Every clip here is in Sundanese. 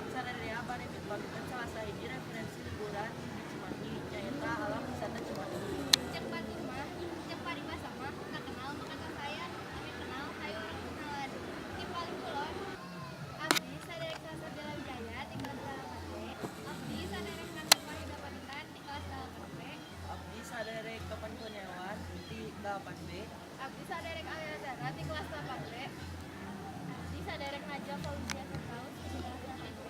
Sadaya bade mipagikeun salah sahiji referensi liburan di Cimahi, nyaeta alam wisata Cimahi. Cek batur mah, cek paribasa mah, tak kenal maka tak sayang, tapi kenal hayu urang kenalan. Ti paling kulon, abdi saderek Salsabila Wijaya ti kelas 8B, abdi saderek Nanda Farida Pamitan ti kelas 8B, Abdi saderek Topan Kurniawan ti 8B. Abdi saderek Alea Zahra ti kelas 8B, abdi saderek Najwa Fauzia Firdaus ti kelas 8B.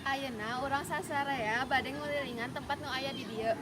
Ayeuna urang sasarea bade ngulilingan tempat nu aya di dieu.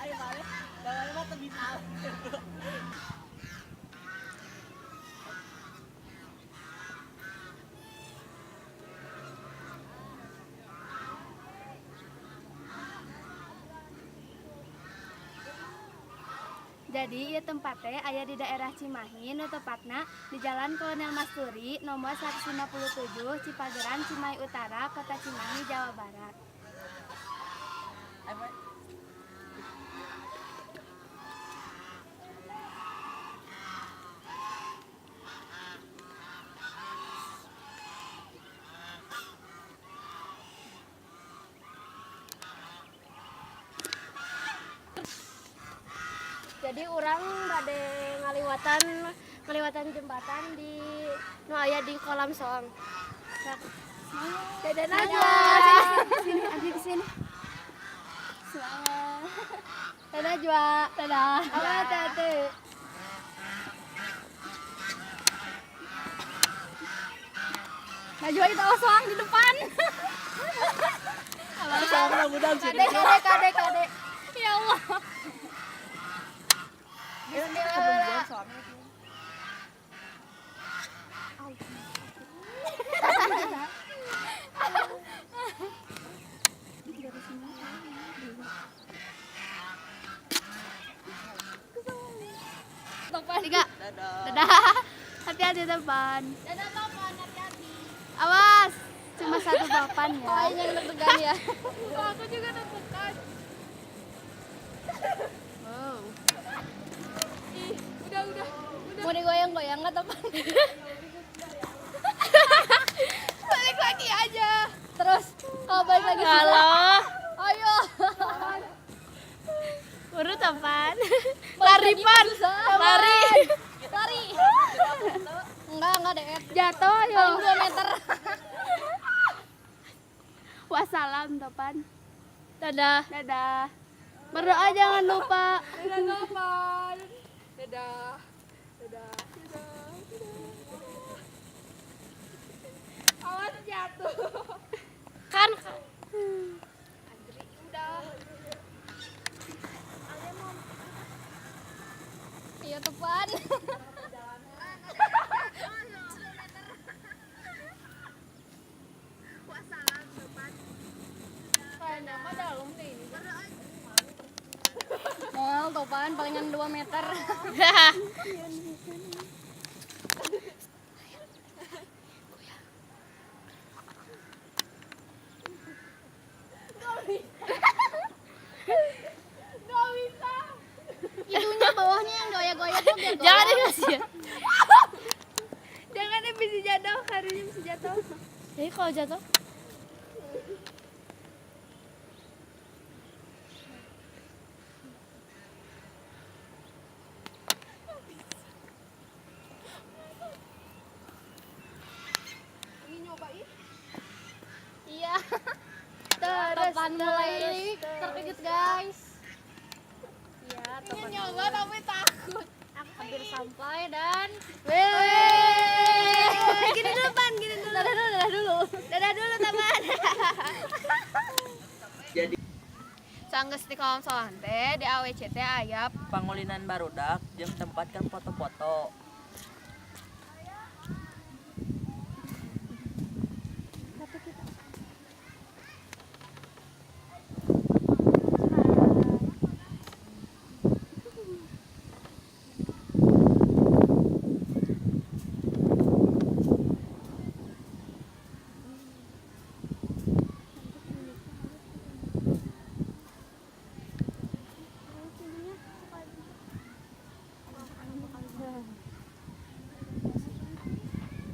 Ayo balik, balik mah teu bisa. Jadi ieu tempat teh aya di daerah Cimahi, nu tepatna di Jalan Kolonel Masturi nomor 157 Cipageran, Cimahi Utara, Kota Cimahi, Jawa Barat. Ayo balik. Jadi urang bade ngaliwatan jembatan di nu aya di kolam soang. Dadah Najwa. Sini, Adi di sini. Semangat. Dadah Najwa. Dadah. Awas hati. Najwa itu awas soang di depan. Soalnya mudah sih. Kade kade kade kade. Ya Allah. Bismillah. Soalnya Tiga. dadah. Dadah. Hati-hati depan. Dadah Topan, hati-hati. Awas. Cuma satu papan ya. Oh, yang deg-degan ya. Aku juga deg-degan. Wow. Ih, udah. Mau digoyang-goyang nggak Topan? Balik lagi aja. Terus, kalau balik lagi susah. Halo. Ayo. Buru Topan. Lari, Pan. Lari. Lari. Enggak deet. Jatuh ayo. Paling 2 meter. Wassalam Topan. Dadah. Dadah. Berdoa jangan lupa. Dadah Topan. Dadah. Dadah. Dadah. Dadah. Awas jatuh. Kan Andri udah. Iya Topan. Wassalam Topan. Mah dalam deh ini. Moal topan palingan 2 meter. Gak bisa. Itunya bawahnya yang goyang-goyang tuh biar Jangan dikasih ya. Jangan deh, bisa jatuh, harusnya bisa jatuh. Jadi kalau jatuh Ini nyoba ih. Iya. terus Topan mulai terkejut, guys. Iya, Ingin nyoba tapi takut. Hampir sampai dan Weh. Gini dulu, Pan, gini dulu. Dadah dulu, dadah dulu. Dadah dulu, teman. Jadi Sanggeus di kolam soang teh di AWC teh aya pangulinan barudak jeung tempat kan foto-foto.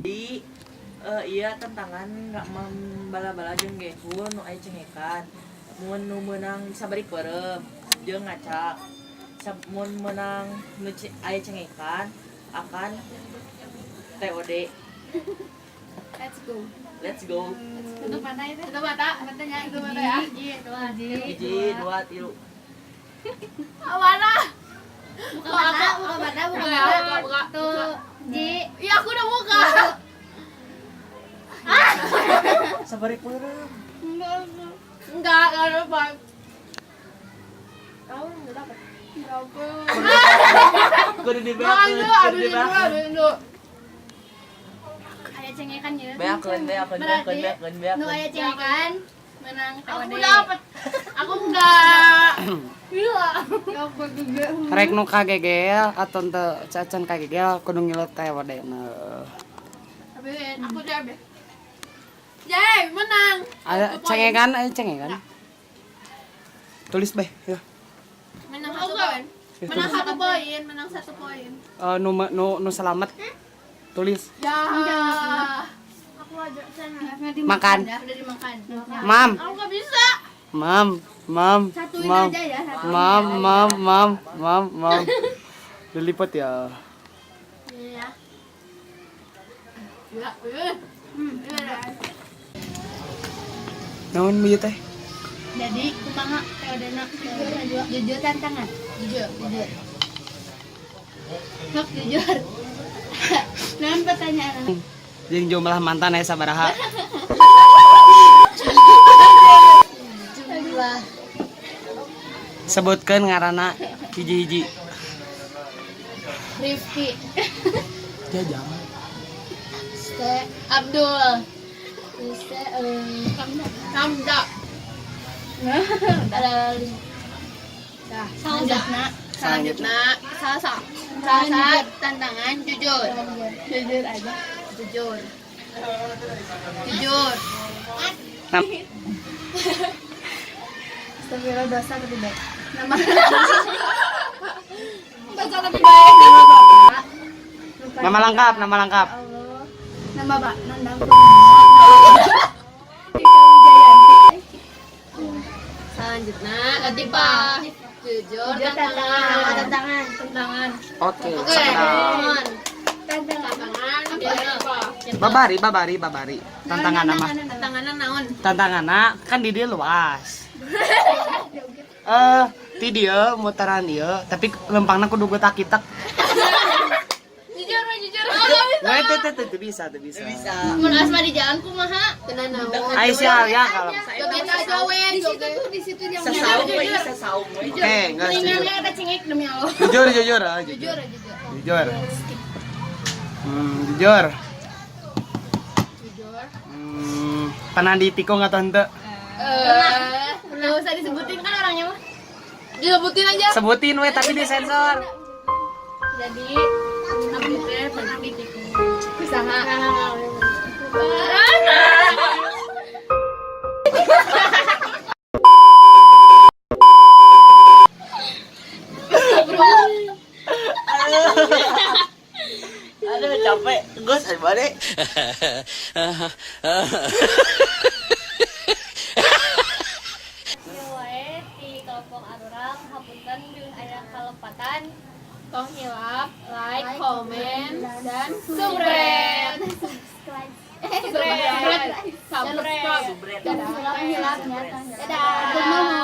Di iya tantangan nggak membala-bala jeung gehun nu aya cengekan. Mun nu meunang sabari peureum jeung ngacak. Mun meunang nu aya cengekan akan TOD. Let's go. Let's go. Tutup mata itu. Tutup mata. Matanya. Tutup mata ya. Hiji, dua, Hiji, dua, tilu. Mana? Buka mata, buka mata, buka Buka, mata. buka, buka. Tuh, ji. Iya, aku udah buka. Sabari peureum. Enggak dapat. Kamu enggak dapat. Dapat. Kudu Aduh, dibeakeun, aduh, kudu aduh, dibeakeun. aduh, aduh. Aya cengekan ya. Beakeun, beakeun, Berarti beakeun, beakeun, nu beakeun. aya cengekan menang Aku TOD. dapat. Aku enggak. Gila. Dapat juga. Rek nu kagegel atau teu cacan kagegel kudu ngilu TOD na. Tapi aku udah deh. Yeay, menang. Aya cengekan, aya cengekan. Tulis beh, ya. Menang satu poin. Menang satu poin, menang satu poin. Eh, nu nu nu selamat. Tulis. Ya. Aku aja Makan. Udah dimakan. Mam, Aku nggak bisa. mam, mam, Satuin mam. aja ya, satuin. Mam, mam, mam, mam, mam. Dilipat ya. Iya. Ya, Gimana? Naon ieu teh? Jadi kumaha TOD-na? Jujur tantangan. Jujur, jujur. Sok jujur. Naon pertanyaan? Jeung jumlah mantan aya sabaraha? Jumlah Sebutkeun ngaranna hiji-hiji. Rifki, Jajang. Ste, Abdul, Ste, Hamda. ada Selanjutnya, Selanjutnya. Salsa. Salsa tantangan jujur. Jujur aja. Jujur. Jujur. Nam Astagfirullah, dosa tapi baik. Nama Dosa tapi baik. Nama bapak. Lupa. Nama lengkap, nama lengkap. Allah. Nama Pak Nandang Tika Wijayanti. Selanjutnya Latifah. Jujur Jujur tantangan. tantangan. Tantangan. Tantangan. Oke, Oke. sekedap. Tantangan. Tantangan. Latifah. Babari, babari, babari. Tantangan nama. Tantanganna naon? Tantanganna kan di dia luas. Eh, ti dieu mutaran ieu, tapi lempangna kudu getak-kitak. Jujur, we, jujur. Nah, itu bisa, itu bisa. Bisa. Mun Asma di jalan kumaha? Tenang naon. Aisyah ya kalau. Joget aja we, Di situ joget. tuh, di situ yang Sasaung we, sasaung we. Oke, enggak Mendingan jujur. ada cengek demi Allah. Jujur, jujur, ah, jujur. Jujur, Jujur. jujur. Jujur. Jujur. Pernah ditikung atau henteu? Eh, nggak usah disebutin kan orangnya mah. Disebutin aja. Sebutin we, tapi disensor. Jadi abdi teh pernah ditikung. Usaha. Aduh, capek. Gus, ayo balik. Ieu wae ti kelompok arurang, hapunten bilih aya kalepatan. Tong hilap, like, komen, dan subscribe. Subscribe. Subscribe. Subret. Dadah. Dadah.